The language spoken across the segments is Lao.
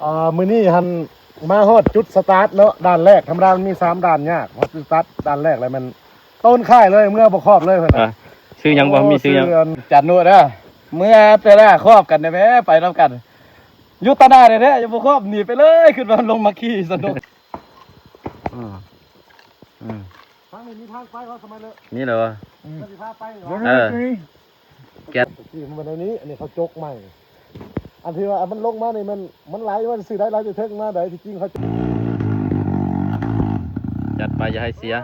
ອ່າ ມື້ນີ້ຫັ້ນມາຮອດຈຸດສະຕາດເນາະ ດ່ານແລກ. ທຳມະດາມັນມີສາມດ່ານຍາກ, ຮອດຈຸດສະຕາດດ່ານແລກແລ້ວແມ່ນໂຕນຄ້າຍເລີຍ, ເມືອບໍ່ຄອບເລີຍເພິ່ນນະ. ອ່າ ຊື່ຫຍັງບໍ່? ມີຊື່ຫຍັງ? ຊື່ ຈານນຸເດີ້. ເມືອແຕ່ລະຄອບກັນໄດ້ແມ້ ໄປນຳກັນ. ຢູ່ຕາໜ້າແທ້ໆ ຢ່າບໍ່ຄອບ ໜີໄປເລີຍ. ຄິດວ່າລົງມາຂີ່ສະໜຸກ. ອືມ ອືມ ທາງນີ້ມີທາງໄປວະ? ສະໄໝເລີຍ ມີແລ້ວວະ? ອືມ ເຮົາຊິພາໄປວະ? ເອີ ແກັດ ທີ່ມັນອັນນີ້ ອັນນີ້ເຂົາຈົກໃໝ່. ອັນທີ່ວ່າມັນລົງມານີ້ ມັນ ມັນໄຫຼມາຊື່ໄດ໋, ໄຫຼແຕ່ເທິງມາໄດ໋. ທີ່ຈິງເຂົາ ຈັດໄປ ຢ່າໃຫ້ເສຍ.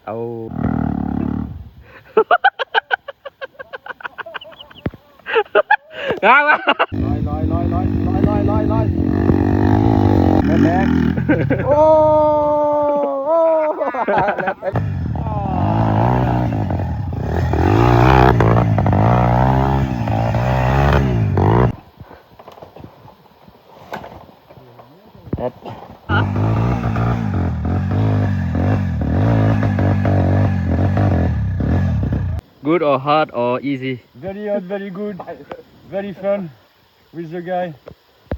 ເອົາ ງາມ ງາມ. ລອຍ ລອຍ ລອຍ ລອຍ ລອຍ ລອຍ ລອຍ ລອຍ ແລ່ນ ແລ່ນ. ໂອ້ ໂອ້ ແລ່ນ ແລ່ນ. Good or hard or easy? Very hard, very good, very fun with the guy,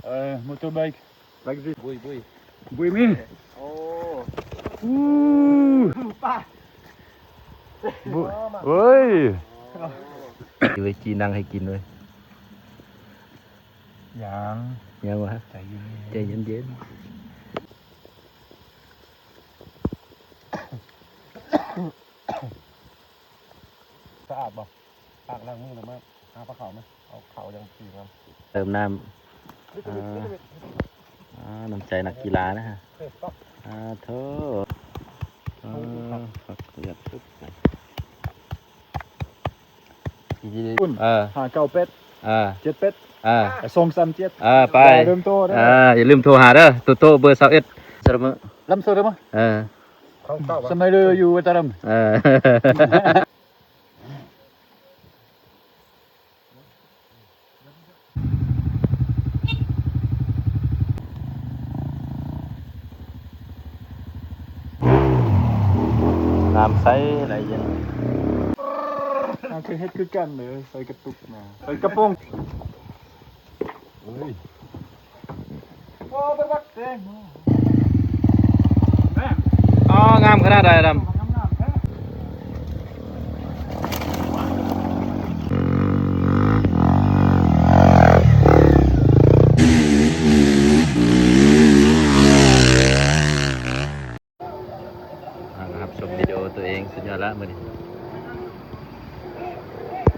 uh, motorbike. Like this. ບຸຍ ບຸຍ ບຸຍມີ. ໂອ້ ອູ້ ໂອ້ຍ ເວີຍ ຈີ່ນັ່ງໃຫ້ກິນເວີຍ. ຍັງ ຍັງວະ? ໃຈເຢັນໆ ໃຈເຢັນໆ. ສະອາດບໍ່? ປາກລ້າງມືແລ້ວມາຫາປາເຂົ້າມາ ເອົາເຂົ້າຢ່າງດີງາມ. ເຕີມນ້ຳ. ອ່າ ອ່າ ນ້ຳໃຈນັກກິລານະ. ອ່າ ໂທ້ ອ່າ ຜັກເລືອດ. ເອີ ຫ້າເກົ້າແປດ ເອີ ເຈັດແປດ ເອີ ສອງສາມເຈັດ ເອີ ໄປ. ຢ່າລືມໂທເດີ້ ເອີ ຢ່າລືມໂທຫາເດີ້. ໂຕໂຕ້ເບີຊາວເອັດ ສະເໝີ ລຳໂຊເດີ້. ເອີ ສະໄໝເລີຢູ່ວັດຕະລຳ. ເອີ ນ້ຳໃສໄຫຼເຢັນ. ເຮົາເຄີຍເຮັດຄືກັນເດີ້ ໃສ່ກະຕຸກນະ ໃສ່ກະໂປງ. ເອີຍ ອໍ ງາມຂະໜາດໃດດຳ.